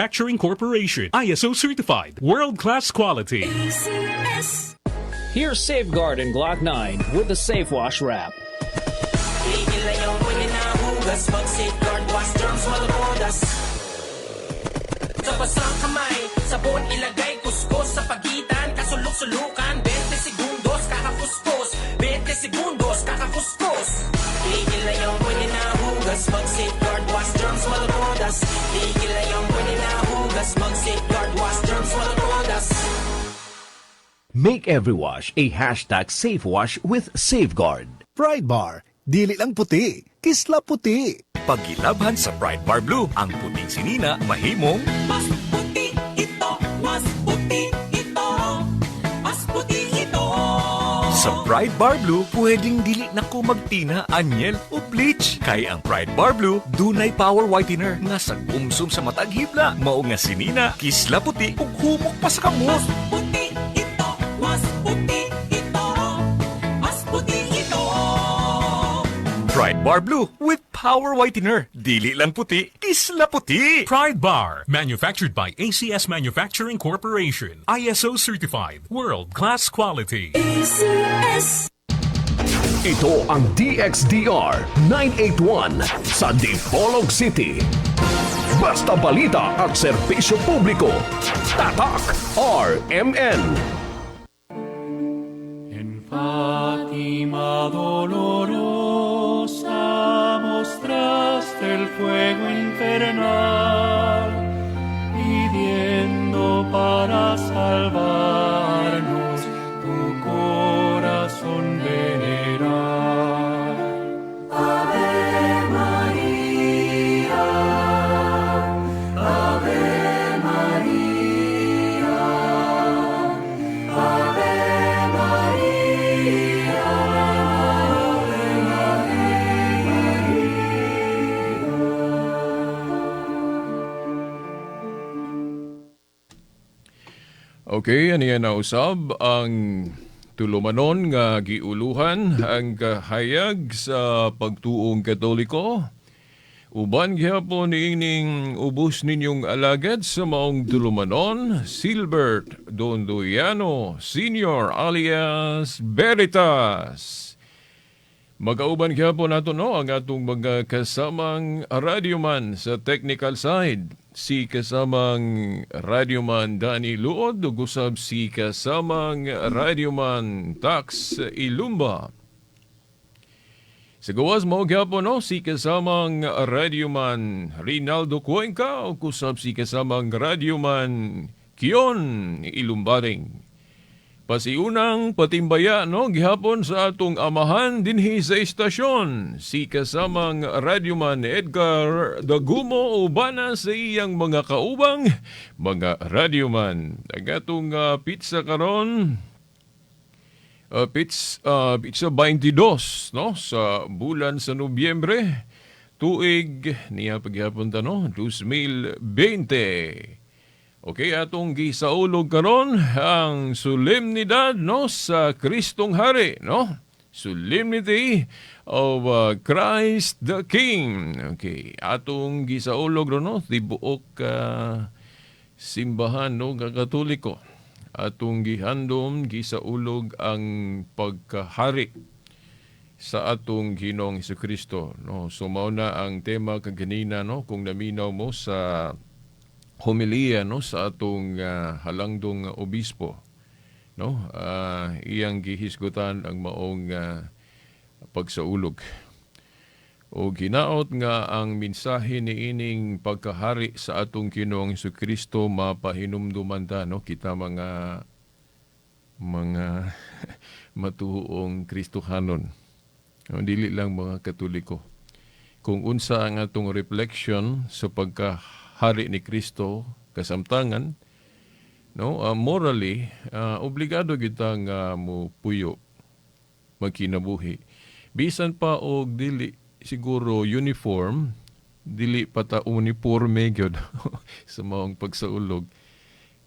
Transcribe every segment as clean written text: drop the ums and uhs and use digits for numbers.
Manufacturing Corporation. ISO certified. World-class quality. ACS. Here's Safeguard and Glock 9 with the Safe Wash Wrap. Tigil na yung pwede na hugas. Mag-Safeguard, wash germs, malotodas. Sa basang kamay, sabon ilagay. Kuskos sa pagitan, kasulok-sulukan. 20 segundos, kakakuskos. 20 segundos, kakakuskos. Tigil na yung pwede na hugas. Mag-Safeguard, wash germs, malotodas. Tigil na yung pwede na hugas. Mag-Safeguard, wash germs, malotodas. Make every wash a #SafeWash with Safeguard. Pride Bar, dili lang puti, kisla puti. Pagilabhan sa Pride Bar Blue, ang puting sinina mahimong Mas puti ito, mas puti ito, mas puti ito. Sa Pride Bar Blue, pwedeng dili na ko magtina, anyel o bleach. Kay ang Pride Bar Blue, dunay power whitener nga sa umsum sa matag hibla. Mao nga sinina, kisla puti ug humok pa sa kamot. Mas puti ito, mas puti ito, mas puti ito. Pride Bar Blue with power whitener. Dili lang puti, kisla puti. Pride Bar. Manufactured by ACS Manufacturing Corporation. ISO certified. World-class quality. ACS. Ito ang DXDR 981 sa Dipolog City. Basta balita at serbisyo publiko. Tatak RMN. En Fátima dolorosa mostraste el fuego infernal, pidiendo para salvarnos tu corazón venerar. Ave María, Ave María, Ave María, Ave María. Okay, aniya na usab ang tulumanon nga giuluhan ang kahayag sa pagtuong Katoliko. Uban gihapon niining ubos ninyong alagad sa maong tulumanon, Silbert Dondoyano Senior alias Veritas. Magauban gihapon nato, no, ang atong mga kasamang radyoman sa technical side. Si kasamang radyoman Danny Luod ug usab si kasamang radyoman Tax Ilumba. Sa gawas mao gihapon, no, si kasamang radyoman Rinaldo Cuenca ug usab si kasamang radyoman Kion Ilumbaring. Pasiunang patimbaya, no, gihapon sa atong amahan dinhi sa istasyon, si kasamang radyoman Edgar Dagumo ubana sa iyang mga kaubang mga radyoman. Ang atong petsa karon petsa 22, no, sa bulan sa Nobyembre, tuig niya paghapon ta, no, 2020. Okay, atong gisaulog karon ang solemnidad, no, sa Kristong Hari, no? Solemnity of Christ the King. Okay, atong gisaulog ron, no, tibuok simbahan, no, nga Katoliko. Atong gihandom, gisaulog ang pagkahari sa atong Ginoong Kristo, no? So mao na ang tema kaganina, no, kung naminaw mo sa homilia, no, sa atong halangdong obispo, no, iyang gihisgutan ang maong pagsaulog o ginaot nga ang mensahe niining pagkahari sa atong Ginoong Kristo mapahinumduman ta, no, kita mga matuong Kristohanon, no, dili lang mga Katoliko, kung unsa ang atong reflection sa pagkahari ni Kristo kasamtangan, no, morally obligado kita nga mo puyo, magkinabuhi bisan pa og dili siguro uniform, dili pa ta uniforme gyud sa maong pagsaulog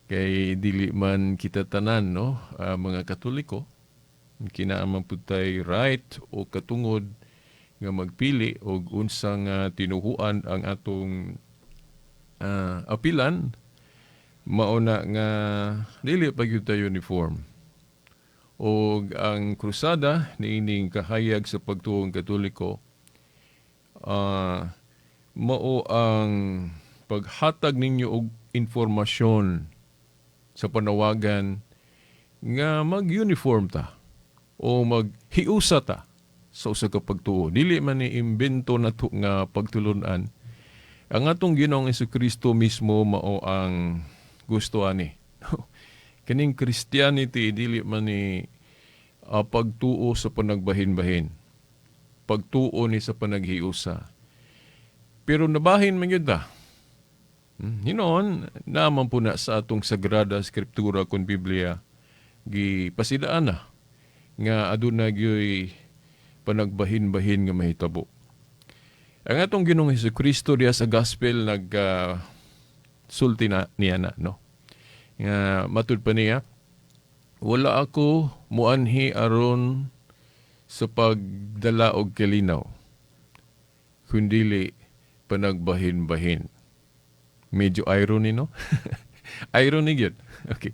kay dili man kita tanan, no, mga Katoliko. Kinaa man pud tay right o katungod nga magpili og unsang tinuhuan ang atong apilan mao na nga dili pa gyud ta uniform. Og ang krusada niining kahayag sa pagtuong Katoliko mao ang paghatag ninyo og informasyon sa panawagan nga mag-uniform ta o maghiusa ta sa usa ka pagtuo. Dili man ni imbento nato nga pagtulunan. Ang atong Ginoong Kristo mismo mao ang gusto ani. Kining Christianity dili man ni pagtuo sa panagbahin-bahin. Pagtuo ni sa panaghiusa. Pero nabahin man gyud ta. Hinoon, naman po na sa atong Sagrada Skriptura kon Biblia gipasidaan na nga aduna gyoy panagbahin-bahin nga mahitabo. Ang atong Ginoong Kristo diya sa gospel nag sulti na niya na, no? Nga matud pa niya, wala ako muanhi aron sa pagdala og kalinaw, kundili panagbahin-bahin. Medyo irony, no? Irony gyud. Okay.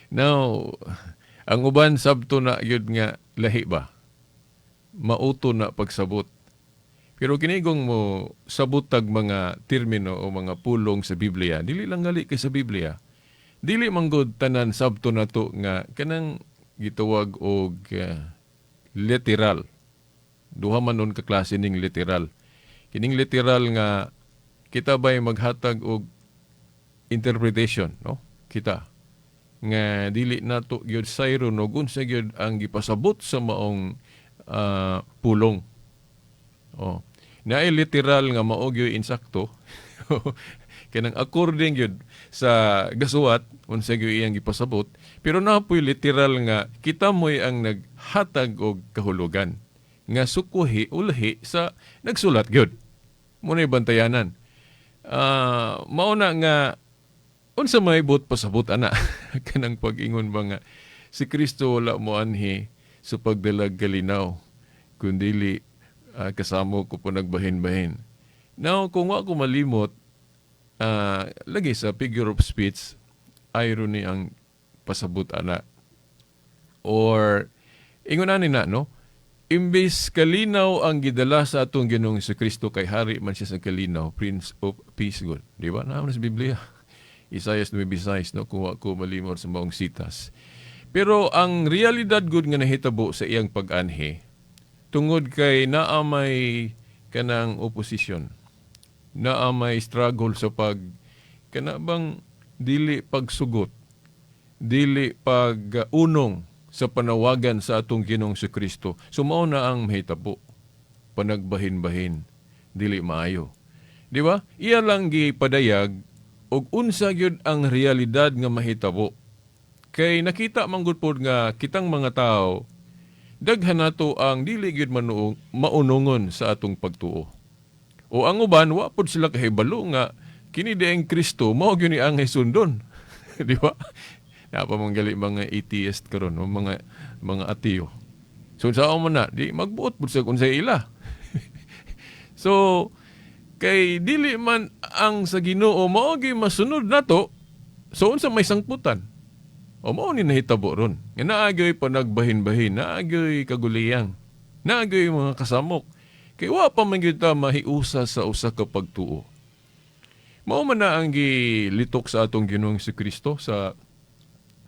Now, ang uban sabto na gyud nga lahi ba? Mauto na pagsabot. Pero kinigong mo sabot tag mga termino o mga pulong sa Biblia, dili lang gali kay sa Biblia. Dili man gud tanan sabto nato nga kanang gitawag og literal. Duha man nun ka klase ning literal. Kining literal nga kita bay maghatag og interpretation, no? Kita nga dili nato gyud sayron og unsa gyud ang gipasabot sa maong pulong. Oh. Naay literal nga mao gyud insakto. Kanang according gyud sa gasuwat unsa gyud iyang gipasabot, pero naa poy literal nga kita mo'y ang naghatag og kahulugan nga sukuhi ulahi sa nagsulat gyud. Mao na'y bantayanan. Mao na nga unsa may buot pasabot ana kanang pag-ingon ba nga si Kristo wala mo anhi sa pagdalag kalinaw kundili kasamo ko po nagbahin-bahin. Now, kung wa ko malimot, lagi sa figure of speech, irony ang pasabot ana. Or, ingon ani na, no? Imbis kalinaw ang gidala sa atong Ginoong Kristo kay hari man siya sa kalinaw, Prince of Peace God. Di ba? Naa man sa Biblia. Isaias 9:6, no? Kung wa ko malimot sa maong sitas. Pero ang realidad gud nga nahitabo sa iyang pag-anhi, tungod kay naa may kanang opposition, naa may struggle sa pag kana bang dili pagsugot, dili pag-unong sa panawagan sa atong Ginoong Kristo. So mao na ang mahitabo, panagbahin-bahin, dili maayo. Di ba? Iya lang gipadayag og unsa gyud ang realidad nga mahitabo. Kay nakita man gud pod nga kitang mga tao daghan nato ang dili gyud maunongon sa atong pagtuo. O ang uban wa pod sila kahibalo nga kini dieng Kristo mao gyud ni ang sundon. Di ba? Naa pa man gali mga atheist karon o mga ateo. So unsa man na di magbuot pud sa unsay ila. So kay dili man ang sa Ginoo mao gyud masunod nato, so unsa may sangputan? O mao ni nahitabo ron. Nga naa gyoy panagbahin-bahin, naa gyoy kaguliyang, naa gyoy mga kasamok. Kay wa pa man gyud ta mahiusa sa usa ka pagtuo. Mao man na ang gilitok sa atong Ginoong Kristo sa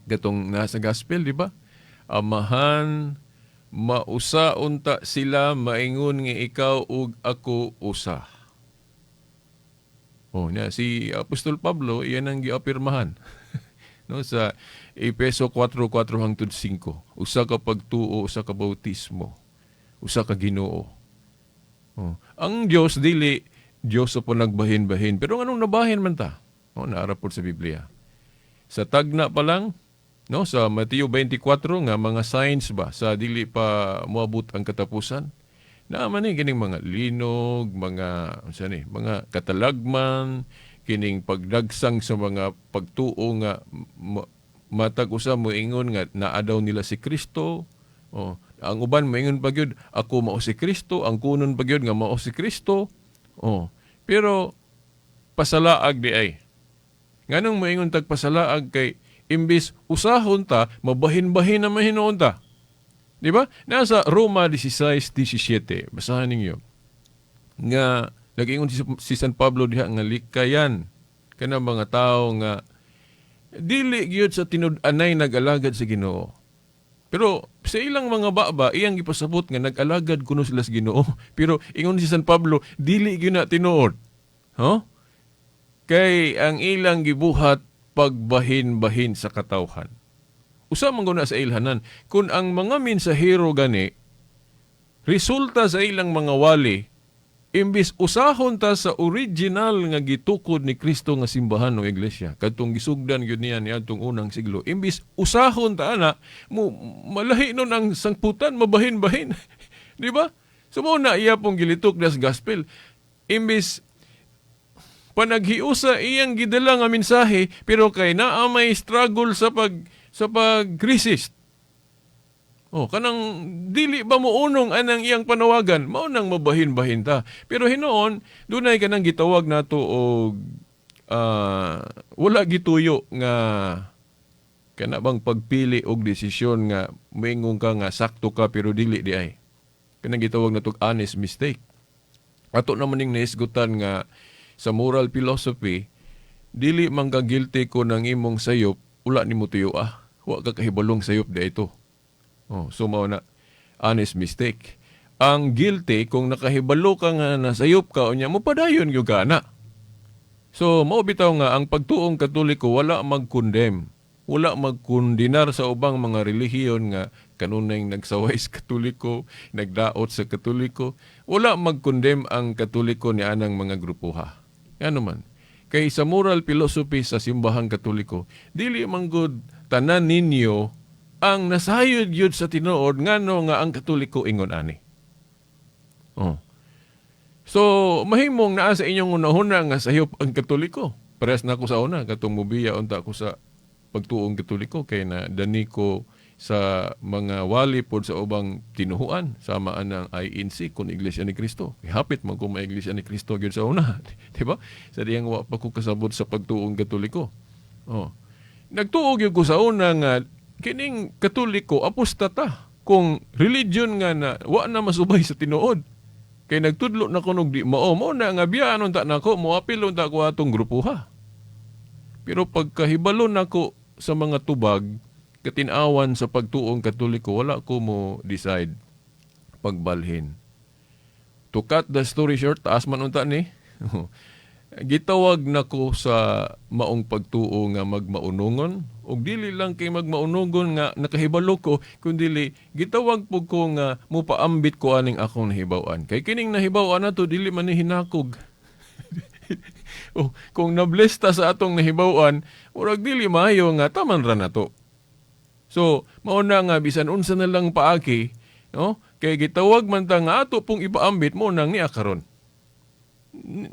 gatong nasa gospel, di ba? Amahan, mausa unta sila maingon nga ikaw ug ako usa. Oh, niya si Apostol Pablo iyan ang giapirmahan. No, sa Epeso 4:4 hangtod 5. Usa ka pagtuo, usa ka bautismo, usa ka Ginoo. Oh. Ang Dios dili Dios sa panagbahin-bahin, pero nganong nabahin man ta? Oh, naara pod sa Biblia. Sa tagna pa lang, no, sa Mateo 24 nga mga signs ba sa dili pa moabot ang katapusan. Naa man ni kining mga linog, mga unsa ni, mga katalagman, kining pagdagsang sa mga pagtuo nga matag usa moingon nga naa daw nila si Kristo. Oh, ang uban moingon pa gyud ako mao si Kristo, ang kunon pa gyud nga mao si Kristo. Oh, pero pasalaag di ay. Nganong moingon tag pasalaag kay imbis usahon ta, mabahin-bahin na mahinuon ta. Di ba? Nasa Roma 16:17. Basahan ninyo. Nga nag-ingon si San Pablo diha nga likayan kanang mga tao nga dili gyud sa tinud-anay nag-alagad sa Ginoo. Pero sa ilang mga baba, iyang gipasabot nga nag-alagad kuno sila sa Ginoo. Pero ingon si San Pablo, dili gyud na tinuod. Huh? Kay ang ilang gibuhat pagbahin-bahin sa katawhan. Usa man guna sa ilhanan, kung ang mga mensahero gani resulta sa ilang mga wali, imbis usahon ta sa original nga gitukod ni Kristo nga simbahan o iglesia, kadtong gisugdan gyud niya niadtong unang siglo, imbis usahon ta ana, mo malahi nun ang sangputan, mabahin-bahin. Di ba? So mao na iya pong gilitok das gospel. Imbis panaghiusa iyang gidala nga mensahe, pero kay naa may struggle sa pag-resist. Oh, kanang dili ba mo unong anang iyang panawagan, mao nang mabahin-bahin ta. Pero hinuon, dunay kanang gitawag nato og wala gituyo nga kana bang pagpili og desisyon nga moingon ka nga sakto ka pero dili di ay. Kanang gitawag nato og honest mistake. Ato naman ning nahisgutan nga sa moral philosophy, dili man ka guilty ko ng imong sayop, wala nimo tuyo ah. Wa ka kahibalong sayop di ito. Oh, so mao na honest mistake. Ang guilty kung nakahibalo ka nga nasayop ka unya mo padayon gyud ka na. So mao bitaw nga ang pagtuong Katoliko wala mag-condemn, wala magkundinar sa ubang mga relihiyon nga kanunay nagsaway sa Katoliko, nagdaot sa Katoliko, wala mag-condemn ang Katoliko ni anang mga grupuha. Ngano man? Kay sa moral philosophy sa simbahang Katoliko, dili man gud tanan ninyo ang nasayod yun sa tinuod ngano nga ang Katoliko ingon ani. Oh. So, mahimong naa sa inyong unahuna nga sayop ang Katoliko. Parehas na ako sa una, katong mubiya unta ako sa pagtuong Katoliko kay na dani ko sa mga wali pod sa ubang tinuhuan sama anang INC kun Iglesia ni Cristo. Hapit man ko ma Iglesia ni Cristo gyud sa una, di ba? Sa diyang wa pa ko kasabot sa pagtuong Katoliko. Oh. Nagtuo gyud ko sa una nga kining Katoliko apostata kung religion nga na wa na masubay sa tinuod. Kay nagtudlo na kunog di mao mo na nga biyaan unta nako moapil unta ko atong grupuha. Pero pagkahibalo nako sa mga tubag katinawan sa pagtuong Katoliko, wala ko mo decide pagbalhin. To cut the story short, taas man unta ni. Gitawag nako sa maong pagtuo nga magmaunungon og dili lang kay magmaunungon nga nakahibalo ko, kundili gitawag pud ko nga mopaambit ko aning akong nahibaw-an. Kay kining nahibaw-an nato dili man ni hinakog. Oh, kung nabless ta sa atong nahibaw-an, murag dili maayo nga taman ra nato. So, mao na nga bisan unsa na lang paaki, no? Kay gitawag man ta nga ato pong ipaambit mo nang niya karon.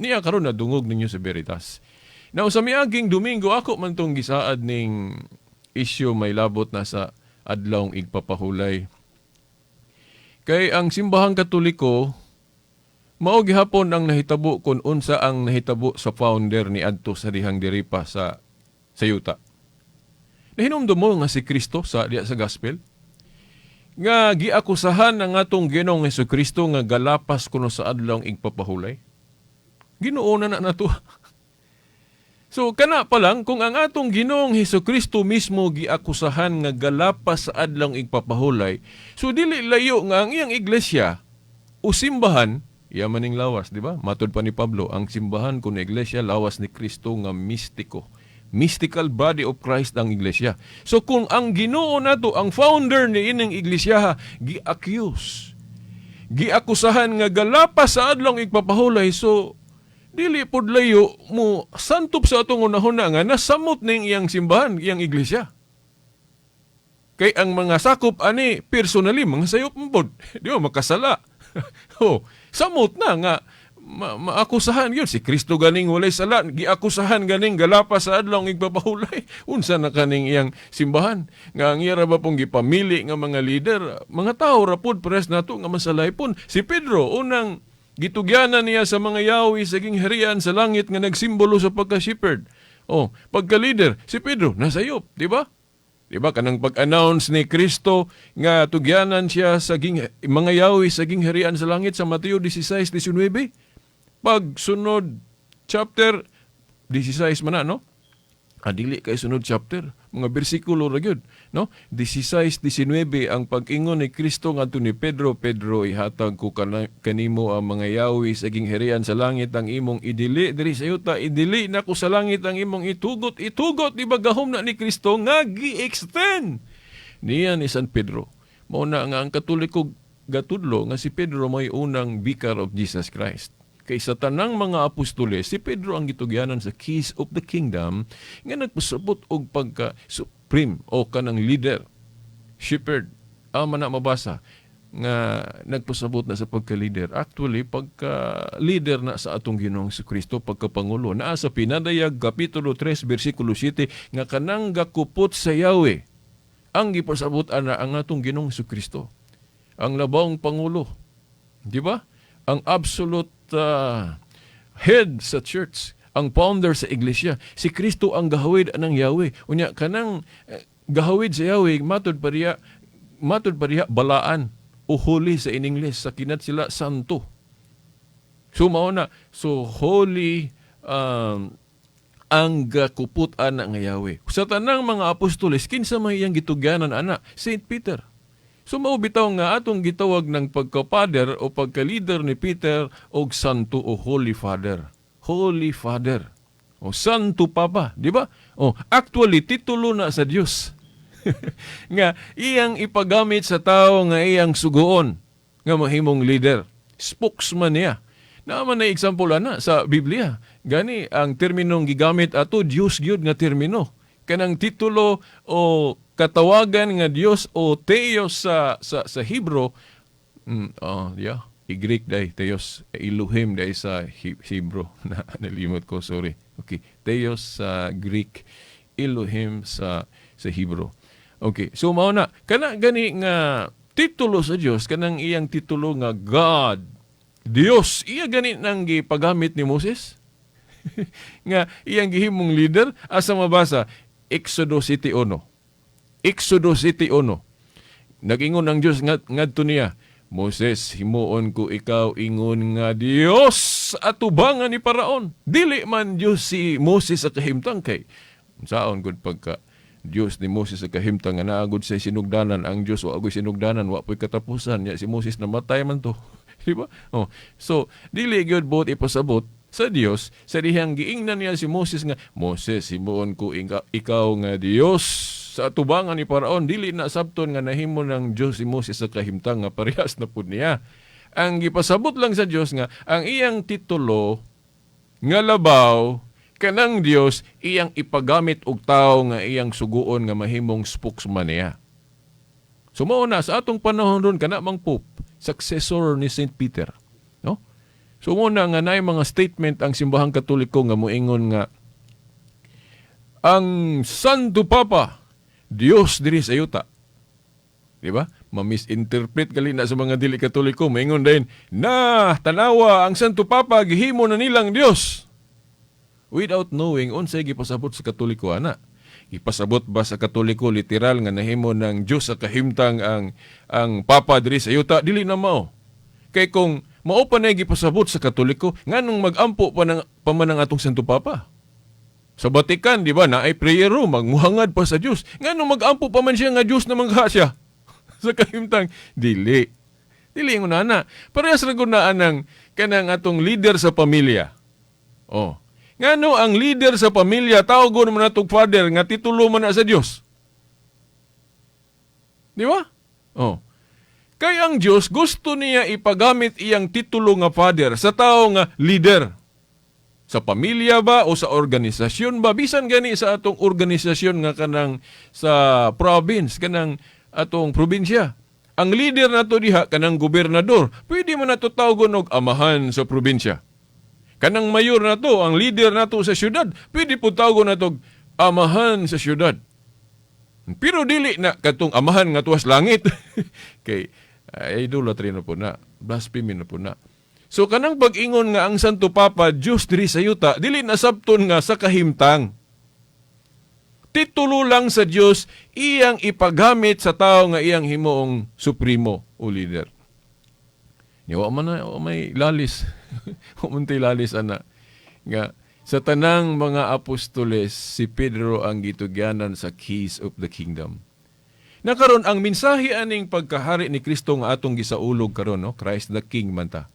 Niya karon na dungog ninyo sa Veritas. Now, sa miaging Domingo, ako man tong gisaad ning issue may labot na sa adlawng igpapahulay. Kay ang simbahang Katoliko, mao gihapon ang nahitabo kung unsa ang nahitabo sa founder ni adto sa dihang diri pa sa yuta. Nahinumdum mo nga si Kristo sa diya sa gospel nga giakusahan ang atong Ginoong Hesukristo nga galapas kuno sa adlawng igpapahulay. Ginoo na na nato. So kana pa lang kung ang atong Ginoong Hesukristo mismo giakusahan nga galapas sa adlawng igpapahulay, so dili layo nga ang iyang iglesia o simbahan, iya maning lawas, di ba? Matod pa ni Pablo, ang simbahan kun iglesia lawas ni Kristo nga mistiko. Mystical body of Christ ang iglesia. So kung ang Ginoo nato, ang founder ni ining iglesia, gi-accuse, giakusahan nga galapas sa adlawng igpapahulay, so dili pod layo mo santop sa atong unahuna nga nasamot ning iyang simbahan, iyang iglesia. Kay ang mga sakop ani personally mga sayop man pod, di ba makasala. Oh, samot na nga maakusahan yun. Si Kristo ganing walay sala, giakusahan ganing galapas sa adlawng igpapahulay. Unsa na kaning iyang simbahan? Nga ang iya ra ba pong gipamili nga mga leader, mga tao ra pod pares nato nga masalay pon. Si Pedro unang gitugyanan niya sa mga yawi sa gingharian sa langit nga nagsimbolo sa pagka-shepherd. Oh, pagka-leader, si Pedro nasayop, di ba? Di ba kanang pag-announce ni Kristo nga tugyanan siya sa mga yawi sa gingharian sa langit sa Mateo 16:19. Pag sunod chapter 16 man na, no? Ah, dili kay sunod chapter, mga bersikulo ra gyud, no? 16:19 ang pag-ingon ni Kristo ngadto ni Pedro, "Pedro, ihatag ko kanimo ang mga yawi sa gingharian sa langit. Ang imong idili diri sa yuta, idili nako sa langit. Ang imong itugot, itugot." Di ba gahom na ni Kristo nga gi-extend niya ni San Pedro? Mao na nga ang Katoliko gatudlo nga si Pedro may unang vicar of Jesus Christ. Kay sa tanang mga apostoles, si Pedro ang gitugyanan sa keys of the kingdom nga nagpasabot og pagka supreme o kanang leader, shepherd. Ama na mabasa nga nagpasabot na sa pagka-leader. Actually, pagka-leader na sa atong Ginoong Kristo, pagka-pangulo. Naa sa Pinadayag, Kapitulo 3, versikulo 7, nga kanang gakupot sa Yahweh, ang gipasabot ana ang atong Ginoong Kristo. Ang labawng pangulo. Di ba? Ang absolute head sa church, ang founder sa iglesia. Si Kristo ang gahawid anang Yahweh. Unya kanang gahawid sa Yahweh, matud pa riya balaan o holy sa in English, sa kinat sila santo. So mao na, so holy ang gakupot ana nga Yahweh. Sa tanang mga apostoles, kinsa may iyang gitugyanan ana? Saint Peter. So mao bitaw nga atong gitawag ng pagka-father o pagka-leader ni Peter og santo o Holy Father. Holy Father. O Santo Papa, di ba? O actually, titulo na sa Dios nga iyang ipagamit sa tao nga iyang suguon nga mahimong leader. Spokesman niya. Naa man na example ana sa Biblia. Gani ang terminong gigamit ato, Dios gyud nga termino. Kanang titulo o katawagan nga Dios o Theos sa Hebrew, oh, yeah, i-Greek day Theos, Elohim day sa Hebrew. Na nalimot ko, sorry. Okay, Theos sa Greek, Elohim sa Hebrew. Okay, so mao na kana gani nga titulo sa Dios, kanang iyang titulo nga God, Dios, iya gani nang gipagamit ni Moses nga iyang gihimong leader. Asa mabasa? Exodo 7:1. Exodo 7:1. Nagingon ang Dios ngadto niya, "Moses, himuon ko ikaw ingon nga Dios atubangan ni Paraon." Dili man Dios si Moses sa kahimtang, kay saon gud pagka Dios ni Moses sa kahimtang nga naa gud sa sinugdanan ang Dios? Wa agoy sinugdanan, wa po'y katapusan. Ya si Moses namatay man to. Di ba? Oh. So dili gyud buot ipasabot sa Dios sa dihang giingnan niya si Moses nga, "Moses, himuon ko ikaw nga Dios sa atubangan ni Paraon." Dili na sabton nga nahimo ng Dios si Moses sa kahimtang nga parehas na pud niya. Ang gipasabot lang sa Dios nga ang iyang titulo nga labaw kanang Dios, iyang ipagamit og tawo nga iyang suguon nga mahimong spokesman niya. So mao na sa atong panahon ron, kana mang Pope, successor ni Saint Peter, no? So mao na nga naay mga statement ang Simbahang Katoliko nga moingon nga ang Santo Papa, Dios diri sa yuta. Di ba? Ma-misinterpret gali na sa mga dili Katoliko. Moingon din na, "Tanawa ang Santo Papa, gihimo na nilang Dios." Without knowing unsay gipasabot sa Katoliko ana. Ipasabot ba sa Katoliko literal nga nahimo ng Dios sa kahimtang ang Papa diri sa yuta? Dili na mao. Kay kung mao pa na gipasabot sa Katoliko, nganong magampo pa man ang atong Santo Papa? Sa Vatican, di ba, na ay prayer room, magmuhangad pa sa Dios. Nganong magampo pa man siya nga Dios na mangha siya sa kahimtang? Dili. Dili yung nana. Parehas ra gud na anang kanang atong leader sa pamilya. Oh. Ngano ang leader sa pamilya tawgon man natong father nga titulo man na sa Dios? Di ba? Oh. Kay ang Dios gusto niya ipagamit iyang titulo nga father sa tao nga leader. Sa pamilya ba o sa organisasyon ba, bisan gani sa atong organisasyon nga kanang sa province, kanang atong probinsya. Ang leader nato diha kanang gobernador, pwede mo nato tawgon og amahan sa probinsya. Kanang mayor nato, ang leader nato sa syudad, pwede po tawgon nato og amahan sa syudad. Pero dili na katong amahan nga tuwas langit. Kay ay idolatry na po na, blasphemy na po na. So kanang pag-ingon nga ang Santo Papa Dios diri sa yuta, dili na sabton nga sa kahimtang. Titulo lang sa Dios iyang ipagamit sa tao nga iyang himuong supremo o leader. Ni wa man na wa may lalis. Wa man tay lalis ana nga sa tanang mga apostoles, si Pedro ang gitugyanan sa keys of the kingdom. Na karon, ang mensahe aning pagkahari ni Kristo nga atong gisaulog karon, no, Christ the King man ta.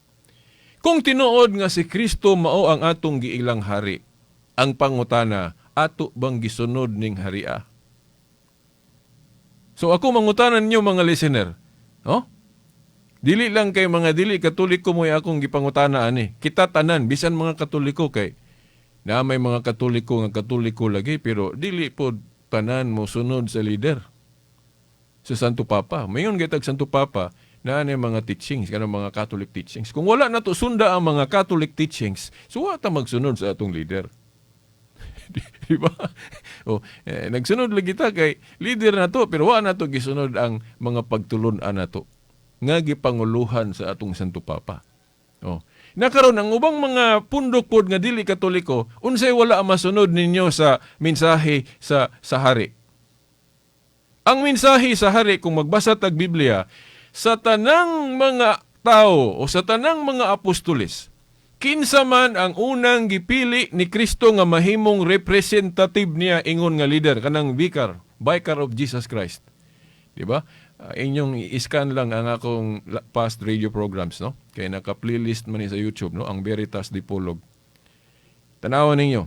Kung tinuod nga si Kristo mao ang atong giilang hari, ang pangutana, ato bang gisunod ning haria? So ako mangutanan ninyo, mga listener, no? Dili lang kay mga dili Katoliko mo akong gipangutana ani. Kita tanan, bisan mga Katoliko, kay na may mga Katoliko nga Katoliko lagi pero dili pod tanan mo sunod sa leader, sa Santo Papa. Mayon gitag Santo Papa na ano yung mga teachings, kanang mga Catholic teachings. Kung wala na to sunda ang mga Catholic teachings, so wa ta magsunod sa atong leader. Di ba? O, eh, nagsunod lagi ta kay leader na to, pero wa na to gisunod ang mga pagtulun-an na to nga gipanguluhan sa atong Santo Papa. Oh. Nakaron ang ubang mga pundok pod nga dili Katoliko, unsay wala ang masunod ninyo sa mensahe sa hari? Ang mensahe sa hari, kung magbasa tag Biblia, sa tanang mga tao o sa tanang mga apostoles, kinsa man ang unang gipili ni Kristo nga mahimong representative niya ingon nga leader, kanang vicar, vicar of Jesus Christ? Di ba? Inyong i-scan lang ang akong past radio programs, no? Kay naka-playlist man ni sa YouTube, no? Ang Veritas Dipolog. Tanawan ninyo.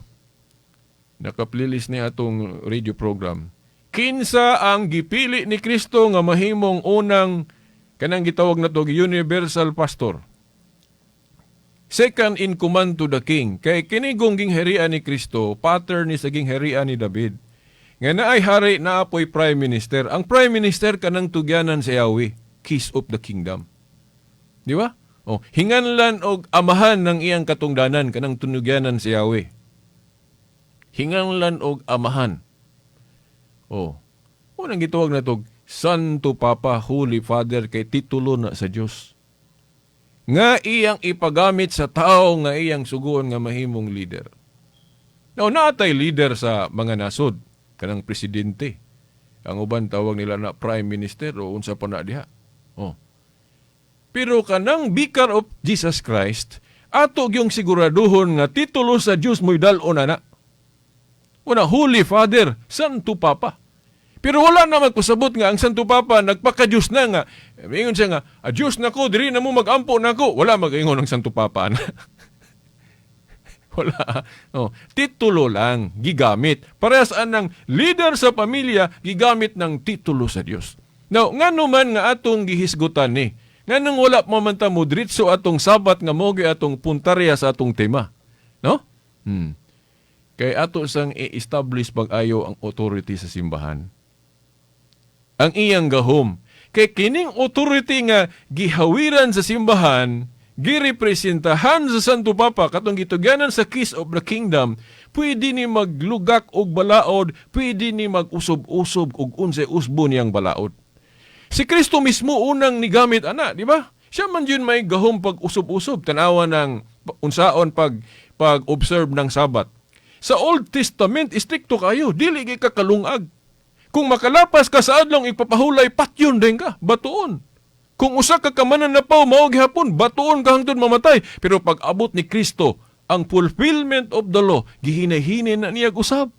Naka-playlist ni atong radio program. Kinsa ang gipili ni Kristo nga mahimong unang kanang gitawag na to universal pastor? Second in command to the king. Kay kinigong gingharian ni Kristo, pattern ni sa gingharian ni David. Nga naay hari, naa poy prime minister. Ang prime minister kanang tugyanan sa Yahweh, keys of the kingdom. Di ba? Oh, hinganlan og amahan ng iyang katungdanan kanang tunugyanan sa Yahweh. Hinganlan og amahan. Oh. Unang gitawag na to Santo Papa, Holy Father, kay titulo na sa Dios nga iyang ipagamit sa tao nga iyang suguon nga mahimong leader. Now, naatay leader sa mga nasod, kanang presidente. Ang uban tawag nila na prime minister o unsa pa na diha. Oh. Pero kanang vicar of Jesus Christ, ato gyung siguraduhon nga titulo sa Dios mo'y dal-on na na. Una, Holy Father, Santo Papa. Pero wala na magpasabot nga ang Santo Papa nagpaka-Diyos na nga. Ingon siya nga, "A Diyos na ko, diri na mo mag-ampo na ko." Wala mag-ingon ang Santo Papa na. Wala. Oh, titulo lang gigamit. Parehas anang leader sa pamilya gigamit ng titulo sa Dios. Now, ngano man nga atong gihisgutan ni? Nganong wala pa man ta mo diretso atong sabat nga mo atong puntarya sa atong tema? No? Kay ato sang i-establish pag-ayo ang authority sa simbahan. Ang iyang gahom. Kay kining authority nga gihawiran sa simbahan, girepresentahan sa Santo Papa katong gitugyanan sa keys of the kingdom, pwede ni maglugak og balaod, pwede ni mag-usob-usob og unsay usbo niyang balaod. Si Kristo mismo unang nigamit ana, di ba? Siya man yun may gahom pag usob-usob, tanawa ng unsaon pag observe ng Sabat. Sa Old Testament, istrikto kayo, dili kay ka kalungag. Kung makalapas ka sa adlong ipapahulay, patyon din ka, batuon. Kung usa ka kamananapaw mao gihapon, batuon ka hangtod mamatay. Pero pag abot ni Kristo, ang fulfillment of the law, gihinay-hinay na niya usab.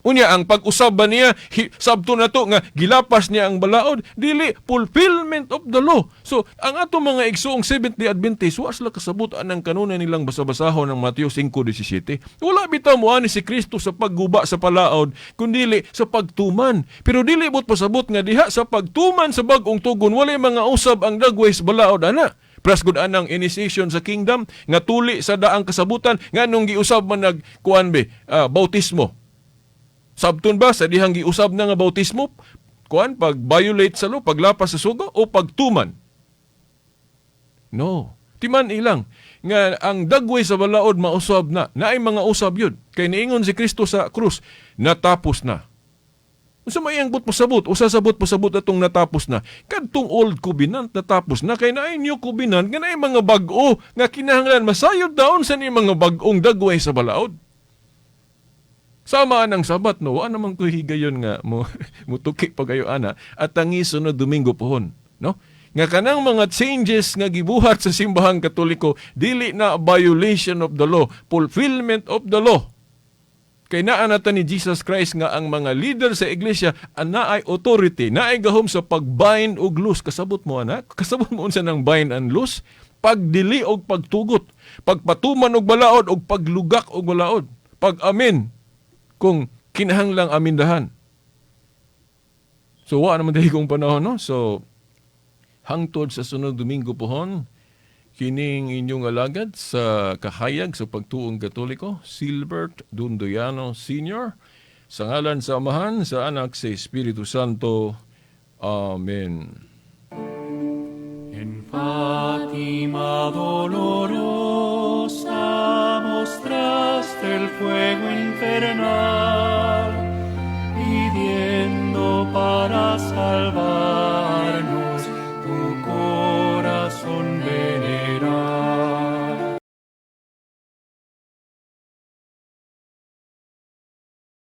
Unya, ang pag-usab ba niya, sabto na to nga gilapas niya ang balaod? Dili, fulfillment of the law. So, ang ato mga igsuong Seventh-day Adventist, wa sila kasabot anang kanunay nilang basabasahon ng Mateo 5:17. Wala bitaw mo ani si Kristo sa pagguba sa palaod, kundili sa pagtuman. Pero dili bot pasabot nga diha sa pagtuman sa bag-ong tugon, wala mga usab ang dagway sa balaod ana. Pras gud anang initiation sa kingdom nga tuli sa daang kasabutan, nganong giusab man nag kuan be bautismo? Sabton ba sa dihang giusab na nga bautismo kuan pag violate sa law, paglapas sa sugo o pagtuman? No. Timan ilang nga ang dagway sa balaod mausab na. Naay mga usab yun. Kay niingon si Kristo sa krus, "Natapos na." Unsa may iyang but pasabot? Usa sabot pasabot atong natapos na. Kadtong old covenant natapos na, kay naay new covenant nga naay mga bag-o nga kinahanglan masayod daon sa ni mga bag-ong dagway sa balaod. Sama ang Sabat, no, wa naman ko higayon nga mo mutuki pa kayo ana at ang sunod Domingo pohon, no? Nga kanang mga changes nga gibuhat sa Simbahang Katoliko dili na violation of the law, fulfillment of the law. Kay naa na ta ni Jesus Christ nga ang mga leader sa iglesia naay authority, naay gahom sa pag-bind og loose. Kasabot mo, anak? Kasabot mo unsa nang bind and loose? Pagdili og pagtugot, pagpatuman og balaod og paglugak og balaod, pag-amin kung kinahanglang amindahan. So wa naman dahil kong panahon, no? So hangtod sa sunod Domingo pohon, kining inyong alagad sa kahayag sa pagtuong Katoliko, Silbert Dundoyano Sr., sa ngalan sa Amahan, sa Anak, sa Espiritu Santo. Amen. En Fátima dolorosa mostraste el fuego infernal.